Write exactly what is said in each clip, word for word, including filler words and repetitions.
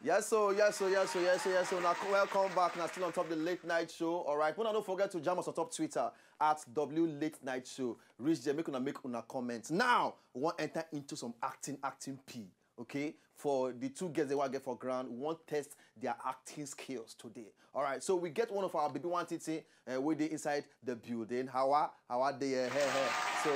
Yes, so yes, so yes, so yes, so yes, so now welcome back. Now still on top of the late night show. All right, wanna don't forget to jam us on top Twitter at W Late Night Show. Reach there, make una make una comment. Now we want enter into some acting, acting P. Okay, for the two girls they want get for ground, we want test their acting skills today. All right, so we get one of our baby one titi uh, with the inside the building. How are how are they? Uh, hey, hey. So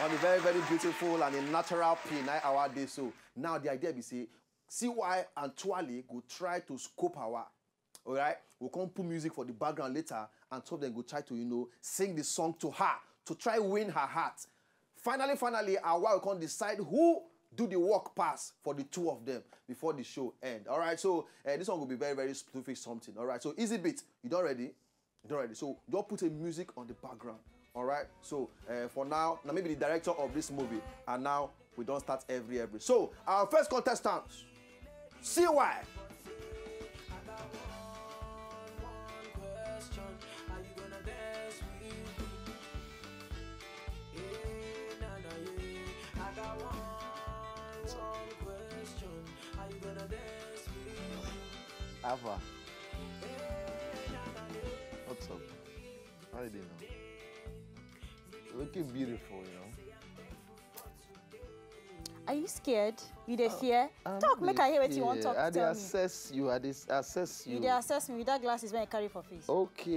on a very very beautiful and a natural P. Now how are they? So now the idea we say C Y and Twale go try to scope our. All right, we'll come put music for the background later, and two of them go try to you know sing the song to her to try win her heart. Finally, finally, our will come decide who do the work pass for the two of them before the show end. All right, so uh, this one will be very, very stupid something. All right, so easy beat. You don't ready? You don't ready? So don't put a music on the baground. All right. So uh, for now, now maybe the director of this movie, and now we don't start every every. So our first contestant, C Y. Alpha. What's up? How you doing now? Looking beautiful, you know. Are you scared? You dey fear? Talk, make I hear wetin you wan talk. I dey assess you. I dey assess you. You dey assess me with that glasses wey I carry for face. Okay,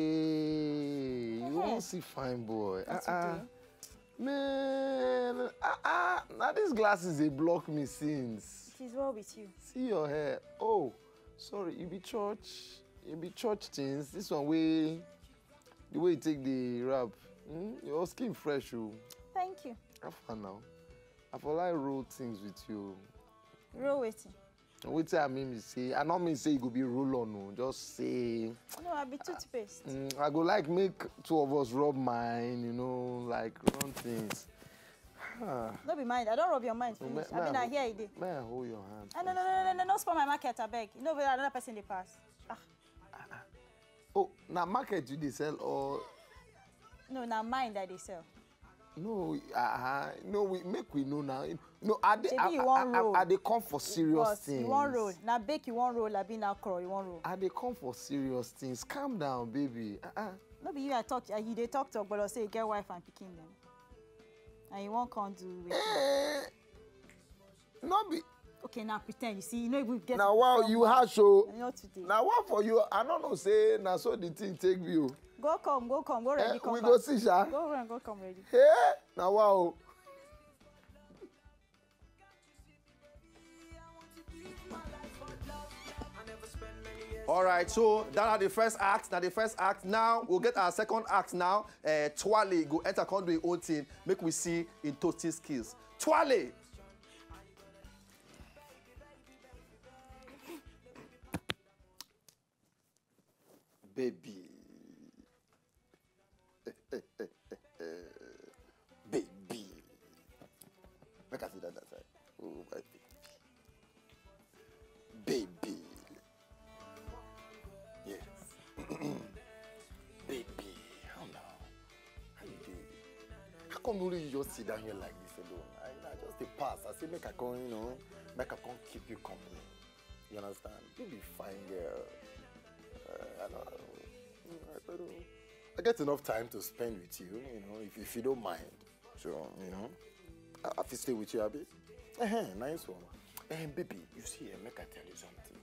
you wan see fine boy. Uh-uh. Man, uh-uh. Now these glasses they block me since. It is well with you. See your hair. Oh, sorry. You be church. You be church things. This one way. The way you take the rap, hmm? Your skin fresh, oh. Thank you. How far now? I for like roll things with you. Roll wetin? Wetin I mean be say, I no mean say you go be roll on, no. Just say. No, I be toothpaste. Mm, I go like make two of us rub mine, you know, like run things. Ah. No be mind. I don't rub your mind finish. I mean, I hear it. May I hold your hand? Ah, no, no, no, no, no, no, spoil my market, I beg. You know whether another person they pass. Ah. Oh, now market you they sell or? No, now mine that they sell. No, uh, no, we make we know now. No, I dey, I, I, I, I dey come for serious Boss, things. You wan roll. Na bake you wan roll, abi na okro you wan roll. I dey come for serious things. Calm down, baby. Uh-uh. No be you I talk, uh, you dey talk talk, but say you get wife and pikin dem. And you wan come do wetin? Eh, no be. Okay, now pretend. You see, you no even get. Na wow, you harsh o. Not today. Na wow for you. I no know say na so the thing take be o. Go come, go come, go ready, eh, come we back. We go see, sha. Go run, go come ready. Hey, na wow. All right, so that are the first act. Now the first act. Now we'll get our second act. Now, uh, Twale go enter come do him own thing. Make we see him toasting skills. Twale. Baby. Baby. Make I see that, that side. Oh, my baby. Baby. Yes. Baby, how now? How you doing? How come only you just sit down here like this alone? I, I just dey pass. I say make I come, you know, make I come keep you company. You understand? You be fine girl. Uh, I don't, I don't, I get enough time to spend with you, you know, if, if you don't mind. So, you know, I, I fit stay with you, abi? Uh-huh, nice one. Eh, baby, you see, eh, make I tell you something.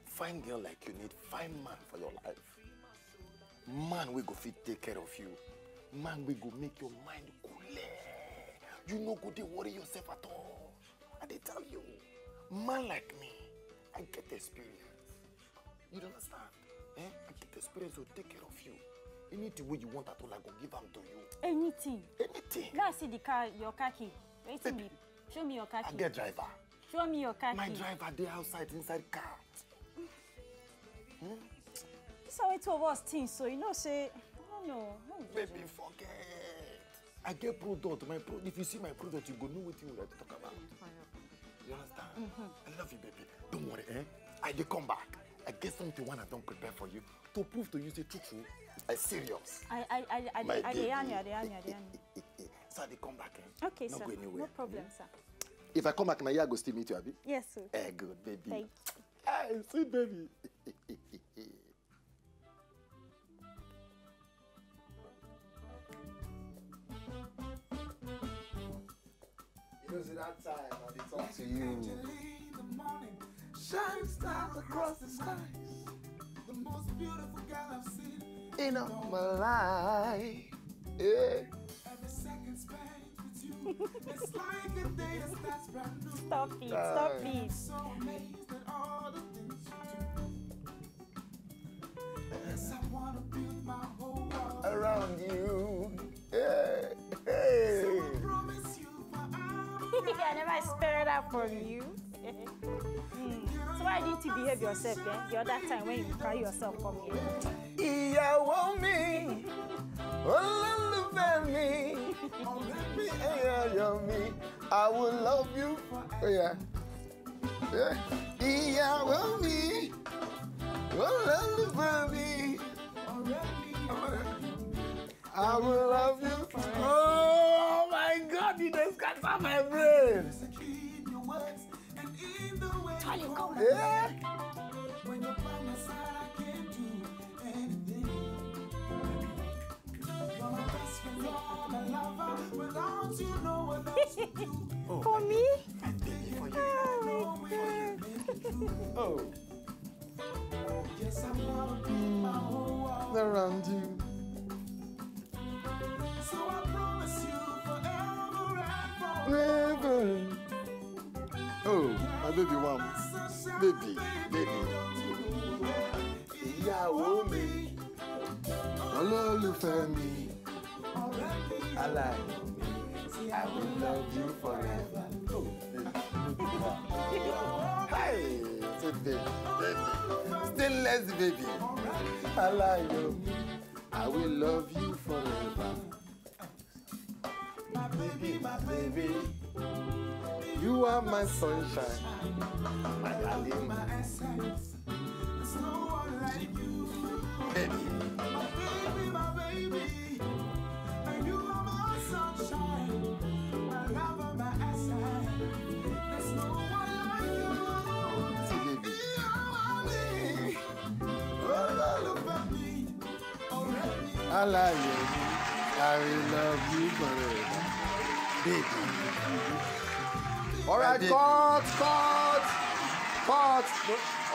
Fine girl like you need fine man for your life. Man wey go fit take care of you. Man wey go make your mind cool. You no go dey worry yourself at all. I dey tell you, man like me, I get experience. You dey understand? Eh? I get experience to take care of you. Anything wey you want at all, I go give am to you. Anything. Anything. Now I see the car, your car key. Wetin be? Show me your car key. I get driver. Show me your car key. My driver dey outside inside car. Hmm? This is how two of us think, so you know say, I don't know. Baby, forget. I get product. My pro if you see my product, you go know wetin we dey talk about. You understand? Mm-hmm. I love you, baby. Don't worry, eh? I dey come back. I get something one I don prepare for you to prove to you say true true, I serious. I I I I dey I dey yarn you, I dey yarn you, I dey yarn you. So I dey come back, eh? Okay, no sir. Go anywhere. No problem, hmm? Sir. If I come back, na here I go still meet you, abi? Yes, sir. Eh, good, baby. Thank you. Hey, sweet baby. You know, see that time I dey talk to you. Shine stars across the skies. The most beautiful girl I've seen in all my life. Yeah. Every second spent with you, it's like a day that starts brand new. Stop it, stop it. I'm so amazed at all the things you do. Yes, I wanna build my whole world around you. Yeah. Hey. So I promise you forever. I never expected that from you. Mm. So why didn't you behave yourself then the other time when you carry yourself come here? Ìyàwó mi, olólùfẹ́ mi, ọ̀rẹ́ mi, ẹ̀yà mi, I will love you. Oh, yeah. Yeah. Ìyàwó mi, olólùfẹ́ mi, I will love you. Oh my God, you just scatter my brain. Charlie, come on. Yeah. For me? Oh my God. Oh. Around you. So I promise you forever and forever. Oh, my baby one. Baby, baby. Ìyàwó mi, olólùfẹ́ mi, aláyọ̀ mi, I will love you forever. Oh, baby, baby one. Hey, sweet baby, baby. Stainless baby. Aláyọ̀ mi, I will love you forever. My baby, my baby, you are my sunshine, my darling, my essence. There's no one like you. Baby. My baby, my baby, and you are my sunshine, my lover, my essence. There's no one like you. See, baby. You are me. Oh, love me. Aláyọ̀ mi, I will love you forever, baby. All right, baby. Cut, cut, cut.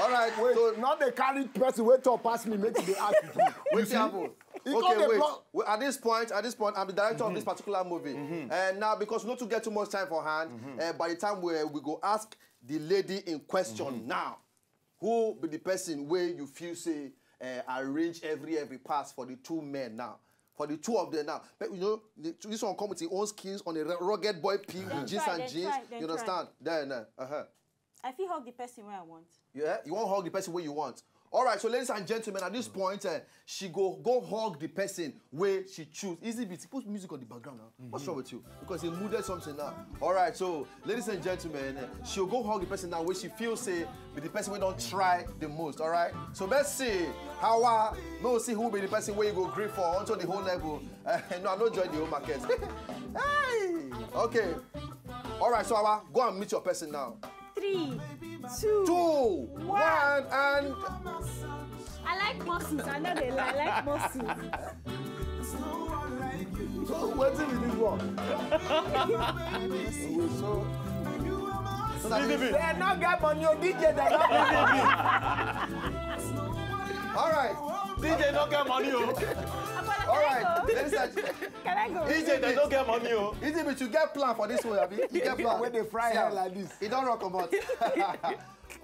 All right, wait. So now they carry person wey tall pass me, make they ask you. Wetin happen? Okay, wait. Well, at this point, at this point, I'm the director of this particular movie. And now, because we no too get too much time for hand, uh, by the time we, we go ask the lady in question now, who be the person where you feel say uh, arrange every every pass for the two men now, for the two of them now? But you know, the, this one come with his own skins on a ru- rugged boy P with jeans and jeans. You understand? Then, uh, uh-huh. I feel hug the person where I want. Yeah, you won't hug the person where you want. All right, so ladies and gentlemen, at this point, uh, she go go hug the person where she choose. Easy beat, put music on the background now. What's wrong with you? Because he mooded something now. All right, so ladies and gentlemen, uh, she'll go hug the person now where she feels say be the person we don't try the most. All right, so let's see how uh, no see who be the person where you go grip for onto the whole level. Uh, no, I no join the whole market. Hey, okay. All right, so our go and meet your person now. Three, two, two, one, and I like muscles. I know they lie. I like muscles. So wetin be this one? So, so na this. They no get money, oh, D J, they no get money. All right. D J no get money, oh. All right. Ladies and Can I go? Easy, they no get money, oh. Easy, but you get plan for this one, abi? You get plan. When they fry her like this. It don't rock about.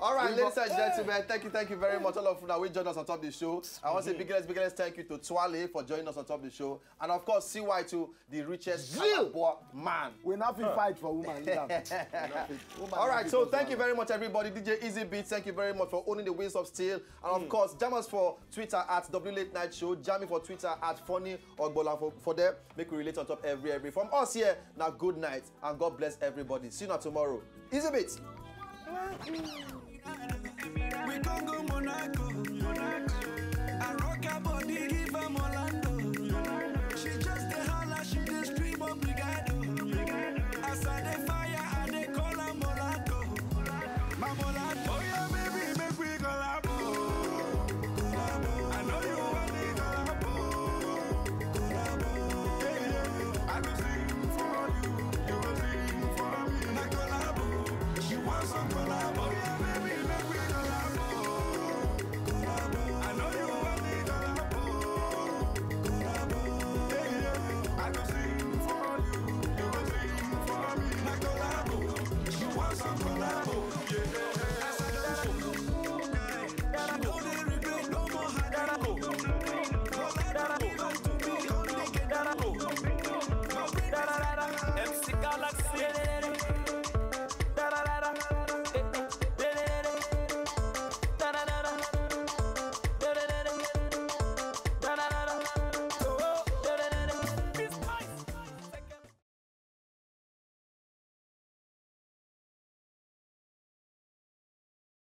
All right, ladies and gentlemen, thank you, thank you very much, all of you that will join us on top of the show. I want to say biggest, biggest thank you to Twale for joining us on top of the show, and of course, C Y two, the richest Calabar man. We not fit fight for woman. All right, so thank you very much, everybody. D J Easy Beats, thank you very much for owning the wheels of steel, and of course, jam us for Twitter at W Late Night Show, jam me for Twitter at Funny Ogbola for, for them. Make we relate on top every every. From us here, now good night and God bless everybody. See you now tomorrow. Easy Beats. We can't go Monaco. I rock her body, give her Orlando. She just a holla, she just scream up the guy.